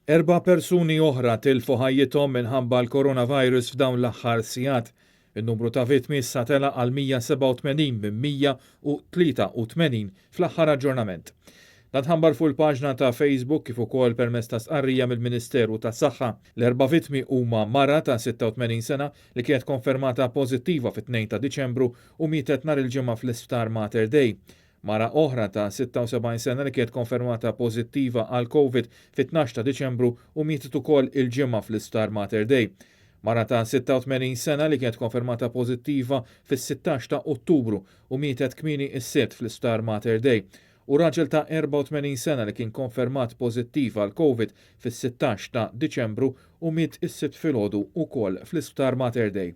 Erba' persuni oħra tilfu ħajjithom minħabba l-coronavirus f'dawn l-aħħar sigħat. In-numru ta' vittmi issa tela' għal 187 minn 183 fl-aħħar aġġornament. Dan tħabbar fuq il-paġna ta' Facebook kif ukoll permezz ta' stqarrija mill-Ministeru tas-Saħħa. L-erba' vittmi huma mara ta' 86 sena li kienet konfermata pożittiva fit-2 ta' Diċembru u mietet nhar il-Ġimgħa fl-Isptar Mater Dei. Mara oħra ta' 76 sena li kienet konfermata pożittiva għal Covid fit-12 ta' Diċembru u mietet ukoll il-Ġimgħa fl-Isptar Mater Dei. Mara ta' 86 sena li kienet konfermata pożittiva fis-16 ta' Ottubru u mietet kmieni s-Sibt fl-Isptar Mater Dei. U raġel ta' 84 sena li kien konfermat pożittiv għal Covid fis-16 ta' Diċembru u miet is-Sibt filgħodu ukoll fl-Isptar Mater Dei.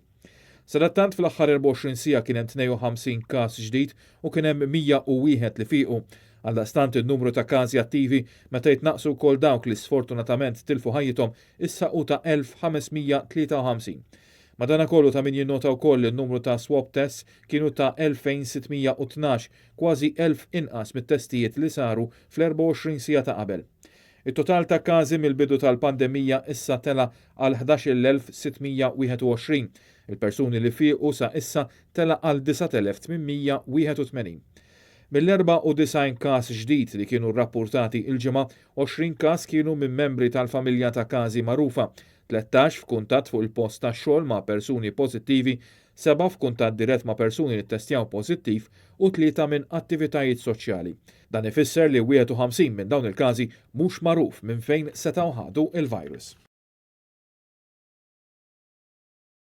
Sadattant fl-aħħar 24 siegħa kien hemm 52 każ ġdid u kien hemm 101 li fiequ. Għaldaqstant in-numru ta' każi attivi meta jitnaqqsu wkoll dawk li sfortunatament tilfu ħajjithom issa hu ta' 1553. Madanakollu ta' min jinnota wkoll li n-numru ta' swab tests kienu ta' 2612, kważi 1000 inqas mit-testijiet li saru fl-24 siegħa ta' qabel. It-total ta' każi mill-bidu tal-pandemija issa tela' għal 11,621. Il-persuni li fiequ sa issa tela' għal 9,881. Mill-94 każ ġdid li kienu rrappurtati il-Ġimgħa, 20 każ kienu minn membri tal-familja ta' każi magħrufa, 13 f'kuntatt fuq il-post tax-xogħol ma' persuni pożittivi, sebgħa f'kuntatt dirett ma' persuni li ttestjaw pożittiv u tlieta minn attivitajiet soċjali. Dan ifisser li 51 minn dawn il-każi mhux magħruf minn fejn setgħu ħadu l-virus.